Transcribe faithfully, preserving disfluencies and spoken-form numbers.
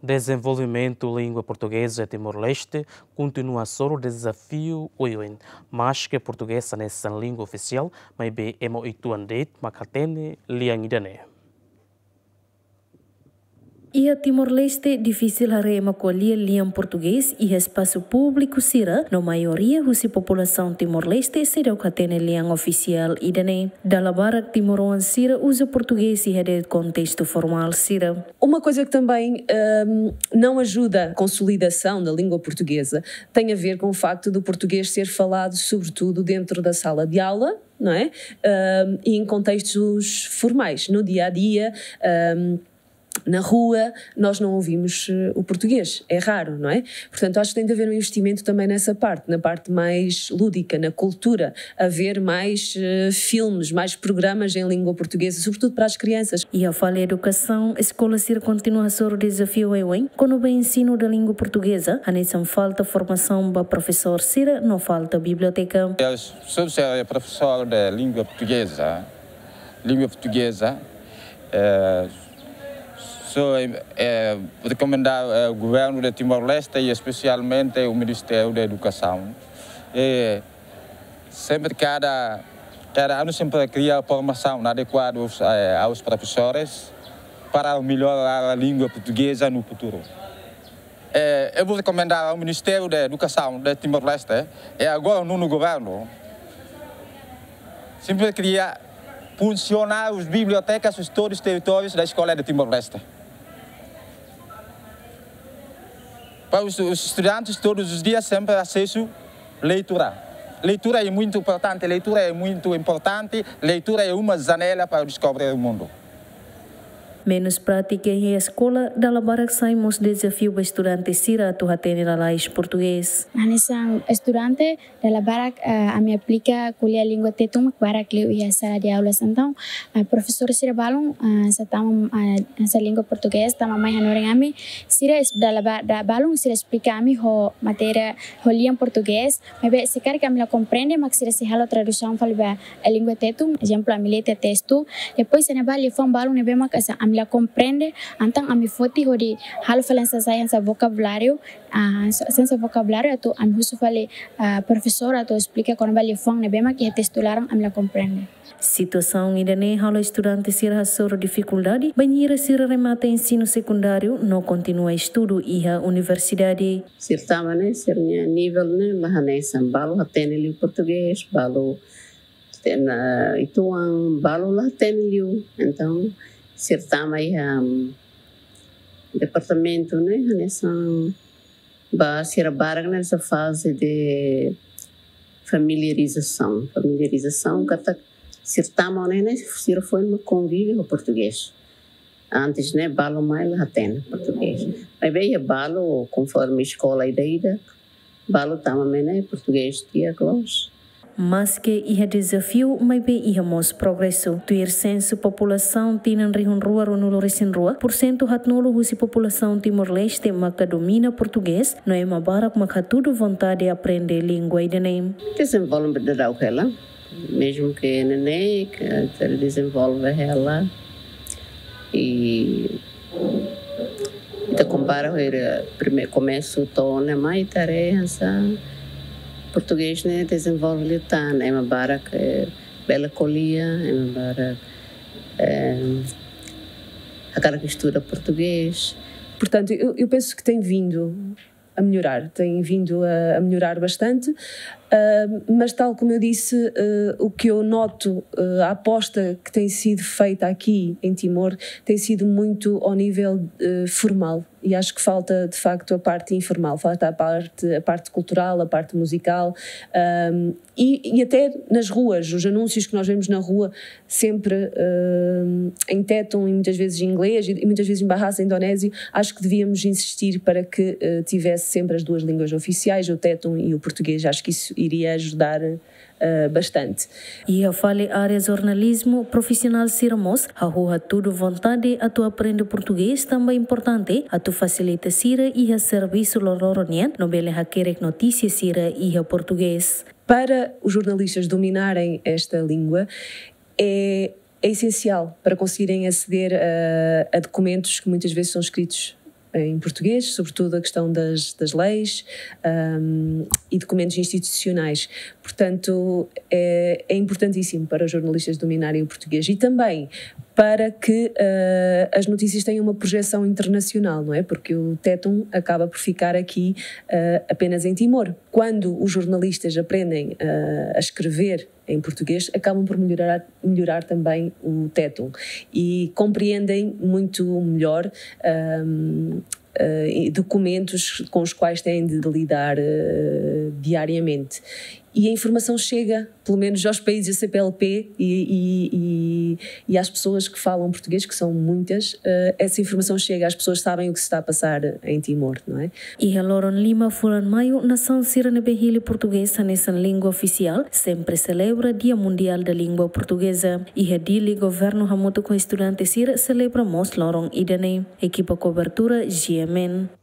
Dezenvolvimentu língua portugeza Timor-Leste kontinua hasoru dezafiu oioin. Maske portugeza hanesan língua ofisiál, maibé ema uitoan de'it mak hatene lian ida-ne'e. Iha Timor-Leste, difisil haree ema ko'alia lian portugés iha espasu públiku sira, no maioria husi populasaun Timor-Leste seidauk hatene lian ofisiál ida-ne'e. Dala barak timoroan sira uza portugés iha de'it kontestu formál sira. Uma coisa que também, hum, não ajuda a consolidação da língua portuguesa tem a ver com o facto do português ser falado sobretudo dentro da sala de aula, não é? Hum, e em contextos formais, no dia a dia, hum, na rua, nós não ouvimos, eh, o português. É raro, não é? Portanto, acho que tem de haver um investimento também nessa parte, na parte mais lúdica, na cultura, haver mais, eh, filmes, mais programas em língua portuguesa, sobretudo para as crianças. Iha fali edukasaun, eskola sira kontinua hasoru dezafiu oioin kona-ba ensinu da língua portugeza, hanesan falta formasaun ba profesór sira no falta biblioteka. Eu sou, sou professor de língua portuguesa, língua portuguesa, eh, sou, eh, recomendar, eh, governo de Timor-Leste e especialmente o Ministério da Educação. E sempre, cada, cada ano sempre cria formação adequada aos, eh, aos professores para melhorar a língua portuguesa no futuro. Eh, eu vou recomendar ao Ministério da Educação de Timor-Leste, e agora o nono governo, sempre cria funcionários, bibliotecas, em todos os territórios da escola de Timor-Leste. Para os, os estudantes todos os dias sempre acesso leitura. Leitura é muito importante, leitura é muito importante, leitura é uma janela para descobrir o mundo. Menus prátika iha eskola, dala barak sai mós dezafiu ba estudante sira atu hatene lalais portugés. Hanesan estudante, dala barak, eh, ami aplika ko'alia língua tetun mak barak liu iha sala de aulas. Entaun, eh, profesór sira balun, eh, sá tama, eh, hanesan língua portugés, tama mai hanorin ami, sira es-, dala ba-, da-, balun sira esplika ami ho matéria, ho lian portugés, maibé se karik ami la komprende, mak sira sei halo tradusaun fali ba, eh, língua tetun, ezemplu, ami lee tiha testu, depois se ne'e ba liafuan balun ne'ebé mak hanesan ami la komprende, entaun ami foti hodi halo fali hanesan sai hanesan vokabuláriu, ah, hanesan, hanesan vokabuláriu atu ami husu fali, ah, profesór atu esplika kona-ba liafuan ne'ebé mak iha testu laran ami la komprende. Situasaun ida-ne'e halo estudante sira hasoru difikuldade bainhira sira remata ensinu sekundáriu no kontinua estudu iha universidade. Sira tama ne'e, sira-nia nivel ne'e la hanesan, balu hatene liu portugés, balu hatene, uitoan, balu la hatene liu. Entaun, sira tama iha, mm, departamentu ne'e, hanesan, ba sira barak ne'e hanesan faze de familiarizasaun. Familiarizasaun katak sira tama ne'e, ne'e sira foin mak konvive ho portugés. Antes ne'e balu mai la hatene portugés. Maibé iha balu, konforme eskola ida-ida, balu tama mai ne'e portugés di'ak loos. Maske iha dezafiu, maibé iha mós progresu. Tuir sensu populasaun tinan rihun rua ruanulu-resin-rua, pursentu haatnulu husi populasaun Timor-Leste maka domina portugés, no ema barak mak hatudu vontade aprende língua ida-ne'e. Dezenvolve daudauk hela, mezmu ke neineik, ke dezenvolve hela. I ita kompara ho ita prime-, komesu to'o ne'e mai, ita haree hanesan portugés ne'e dezenvolve liután, ema barak, eh, bele ko'alia, ema barak, eh, hakarak estuda portugés. Portanto, eu, eu penso que tem vindo a melhorar, tem vindo a, a melhorar bastante, ah, mas tal como eu disse, ah, o que eu noto, ah, a aposta que tem sido feita aqui em Timor tem sido muito ao nível, ah, formal, e acho que falta, de facto, a parte informal, falta a parte, a parte cultural, a parte musical, ah, e, e até nas ruas, os anúncios que nós vemos na rua, sempre, eh, em tétum e muitas vezes em inglês e, e muitas vezes em bahasa indonésio, acho que devíamos insistir para que, eh, tivesse sempre as duas línguas oficiais, o tétum e o português. Acho que isso iria ajudar, eh, bastante. Iha fali área jornalizmu, profisionál sira mós hahú hatudu vontade atu aprende portugés, tanba importante atu fasilita sira iha servisu loroloron nian, no bele hakerek notísia sira iha portugés. Para os jornalistas dominarem esta língua, é, é essencial para conseguirem aceder a, a documentos que muitas vezes são escritos em português, sobretudo a questão das, das leis, um, e documentos institucionais. Portanto, é, é importantíssimo para os jornalistas dominarem o português e também para que uh, as notícias tenham uma projeção internacional, não é? Porque o Tétum acaba por ficar aqui uh, apenas em Timor. Quando os jornalistas aprendem uh, a escrever em português, acabam por melhorar, melhorar também o Tétum e compreendem muito melhor um, uh, documentos com os quais têm de lidar uh, diariamente. E a informação chega, pelo menos aos países da C P L P e, e, e, e às pessoas que falam português, que são muitas, uh, essa informação chega, as pessoas sabem o que se está a passar em Timor, não é? Iha loron lima fulan Maiu, nasaun sira ne'ebé hili portugés hanesan língua ofisiál sempre selebra Dia Mundial da Língua Portuguesa. Iha Dili, governu hamutuk ho estudante sira selebra mós loron ida-ne'e. Ekipa kobertura G M N.